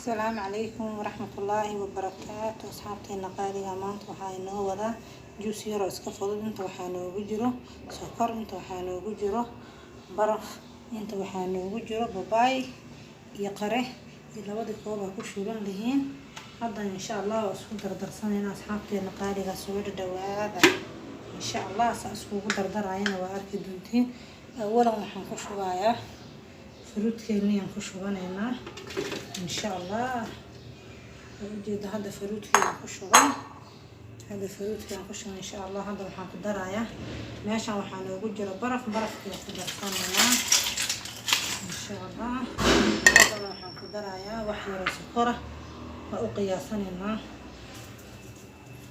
Asalaamu calaykum waraxmatullaahi wabarakaatu. Asxaabteena qaaliga, maanta waxaa inoo wadaa juus yaroo iska fudud. Inta waxaa noogu jiro sokor, inta waxaa noogu jiro baraf, inta waxaa noogu jiro babaay iyo qare iyo labadii koob aa ku shuban lihiin. Hadda insha Allah waa isku dardarsanayna. Asxaabteena qaaliga, soo dhadhawaada. Insha Allah saa iskugu dardarayana waa arki doontiin. Awalan waxaan ku shubayaa fruit-keeniyaan ku shubanaynaa insha Allah. Waa ujeeda, hadda fruit-kiyaan ku shubay, hadda fruit-kiyaan ku shubay insha Allah. Hadda waxaan ku darayaa, meeshan waxaa noogu jira baraf, barafkiyaa ku darsanaynaa insha Allah. Haddana waxaan ku darayaa wax yaroo sokora, waa u qiyaasanaynaa,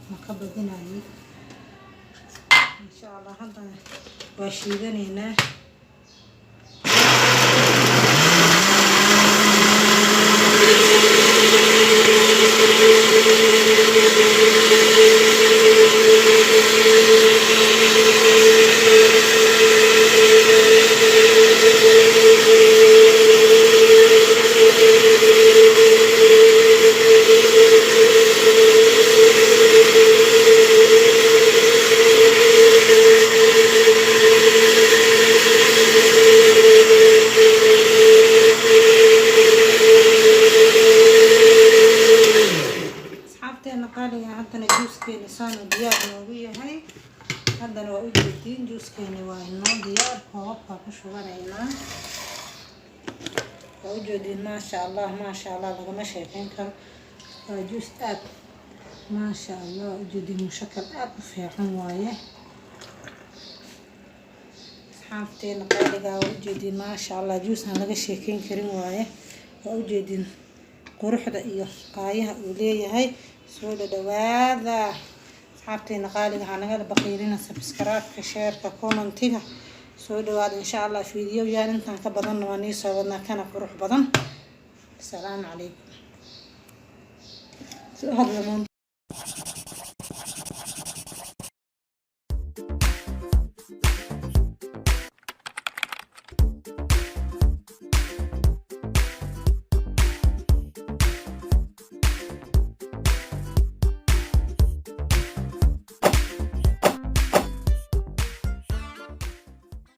ma ka badinayay insha Allah. Haddana waa shiidanaynaa. Asxaabteena qaaliga, haddana juuskeeni saanu diyaar noogu yahay. Haddana waa ujeediin, juuskeeni waa inoo diyaar, koobabkaa ku shubanaynaa. Waa ujeediin, maasha Allah, maasha Allah, lagama sheekeyn karo. Waa juus aad, maasha Allah, waa ujeediin, mushakal aad u fiican waaye. Asxaabteena qaaliga, waa ujeediin, maasha Allah, juus aan laga sheekeyn karin waaye. Waa ujeediin quruxda iyo qaayaha uu leeyahay. Soo dhadhawaada asxaabteena qaaliga, waxaa nagala baqiilina subscribe-ka, share-ka, comment-iga. Soo dhawaada insha Allah. Video yaal intaan ka badanna waa nii soo wadnaa, kana qurux badan. Asalaamu calaykum. Soo hadla maanta.